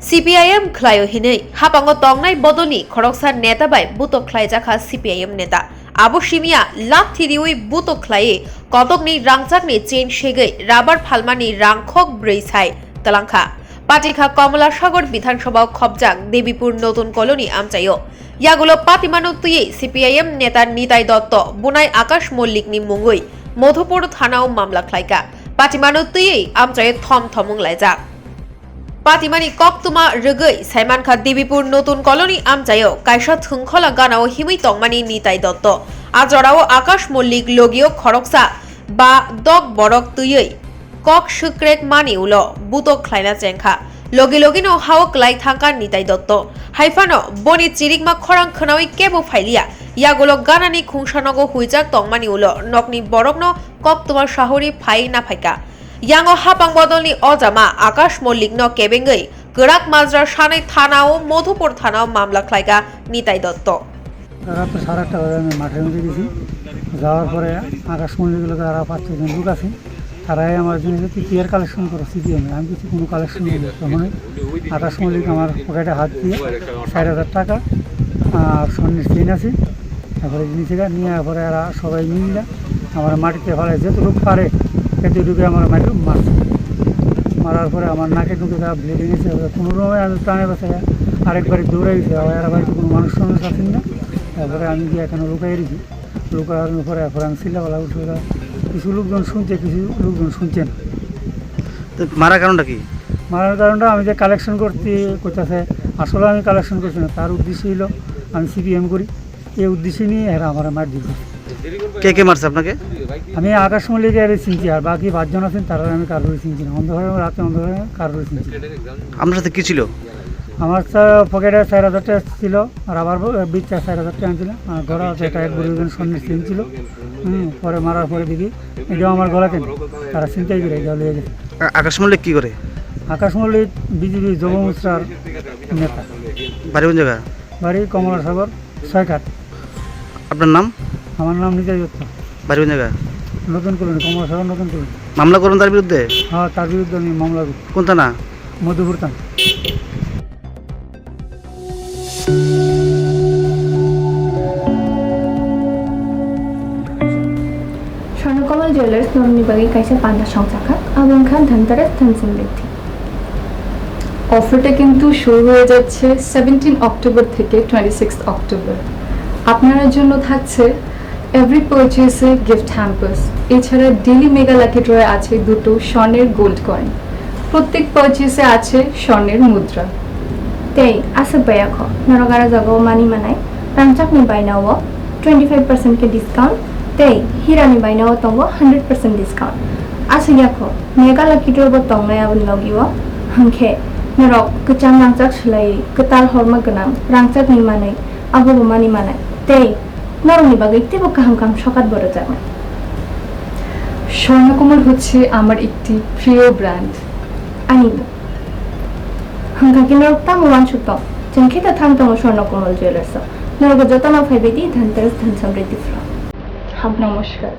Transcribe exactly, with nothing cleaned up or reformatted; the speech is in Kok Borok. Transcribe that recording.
C P I M khlaio hinwi hapango tongnai bodolni khoroksa neta bai butok khlaijakha C P I M neta. Abo simiya lathi riwi butok khlaiwi kotokni rangchakni chain segwi rabar phalmani rangkhok brwi sai twlangkha. Patikha Komala Sagar Bidhan Sabha o khopjak Debipur Notun Colony amchaio. Yagulo patimano twiwi C P I M neta Nitai Dotto bunai Akash Mollikni mungwi Madhupur thanao mamla khlaika. Patimano twiwi amchaio thom thom wnglaijak. Patimani koktwma rwgwi saimankha Debipur Notun Colony amchaio kaisa thwngkhola ganao himwi tongmani Nitai Dotto. A jorao Akash Mollik logio khoroksa ba dok borok twiwi kok swkrek mani ulo butok khlaina chengkha. Logi logino hao klai thangkha Nitai Dotto. Haiphano boni chirikma khorang khwnawi kebo phailiya. Yagulo ganani khungsa nogo huijak tongmani ulo nokni borokno koktwma sahori phai naphaika. Yango hapang bodolni ojama Akash Mollikno kebengwi kwrak majra sanwi thanao Madhupur thanao mamla khlaika Nitai Dotto. রাত সাড়ে আটটা বাজে আমি মাঠের মধ্যে গেছি। যাওয়ার পরে আকাশ মল্লিক লোকে আরো পাঁচ ছজন লোক আছে, তারাই আমার জন্য কিছু টিয়ার কালেকশন করো সিপিএম। আমি কিছু কোনো কালেকশন নেই। তখন আকাশ মল্লিক আমার পকেটে হাত দিয়ে ষাট হাজার টাকা আর স্বর্ণের চেইন আছে, তারপরে জিনিস নিয়ে পরে এরা সবাই মিলে আমার মাটিতে ফেলে যেটুকু পারে সেটুকু আমার মাটি মারছে। মারার পরে আমার নাকে টুকে ব্লিডিং হয়েছে। কোনো রকমে আমি প্রাণে বাঁচাই আরেকবারই দৌড়াই গেছি। আবার এরা বাড়িতে কোনো মানুষ টানুষ আছেন না। তারপরে আমি গিয়ে এখানে লুকাই রেখি। লুকানোর পরে এখন আমি চিল্লাপাল্লা উঠে গেলাম। কিছু লোকজন শুনছে, কিছু লোকজন শুনছে না। তো মারার কারণটা কি? মারার কারণটা আমি যে কালেকশন করতে করতেছে, আসলে আমি কালেকশন করছি না। তার উদ্দেশ্য হইলো আমি সিপিএম করি, এই উদ্দেশ্য নিয়ে এরা আমার মার দিল। কে কে মারছে আপনাকে? আমি আকাশ মল্লিক এর চিনছি, আর বাকি পাঁচজন আছেন, তারা আমি কারোরই চিনছি না। অন্ধকারে, রাতে অন্ধকারে কারোরই চিনছি না। আপনার সাথে কি ছিল? আমার তো পকেটে চার হাজার টাকা ছিল, রাবার ব-, বিট চার হাজার টাকা ছিল, আর ঘরে আছে একটা এক ভরি ওজন স্বর্ণের চেইন ছিল। হুম, পরে মারার পরে দেখি এটাও আমার গলাতে নেই। তারা ছিনতাই করে এটা লিয়ে গেছে। আ-, আকাশ মল্লিক কি করে? আকাশ মল্লিক বিজেপি যুব মোর্চার নেতা। বাড়ি কোন জায়গা? বাড়ি কমলাসাগর, ছয়ঘাট। আপনার নাম? আমার নাম নিতাই দত্ত। বাড়ি কোন জায়গা? নতুন কলোনি, কমলাসাগর নতুন কলোনি। মামলা করবেন তার বিরুদ্ধে? হ্যাঁ, তার বিরুদ্ধে আমি মামলা করব। কোন থানা? মধুপুর থানা। Swarnakamal jewellers norokni bagwi kaisa panda songchakha, abo wngkha Dhanteras Dhan Samriddhi. অফারটা কিন্তু শুরু হয়ে যাচ্ছে সেভেন্টিন অক্টোবর থেকে টোয়েন্টি সিক্স অক্টোবর। আপনার জন্য থাকছে এভরি পারচেসে গিফট হ্যাম্পার্স, এছাড়া ডেইলি মেগা লাকি ড্রয়ে আছে দুটো স্বর্ণের গোল্ড কয়েন, প্রত্যেক পারচেসে আছে স্বর্ণের মুদ্রা। Tei aswk bai ya kho, norok aro jagao mani manai, rangchakni bainao twenty five percent khe discount tei hirani bainao tongo hundred percent discount. Aswk ya kho, mega lucky draw bo tongnai aboni logio, hwnkhe norok kwcham rangchak swlaiwi kwtal horma gwnang rangchakni manwi abobo mani manai tei norokni bagwi teibo kaham kaham sokat bo rwjaknai. Swarnakamal হচ্ছে আমার একটি প্রিয় brand. Ani bo. Hwnkha khe norok tamo uansuk tong? Chwng khe ta thang tongo Swarna Komal Jewellers o. Norok jotono phaibai di Dhanteras Dhan Samriddhi Pro. Namaskar.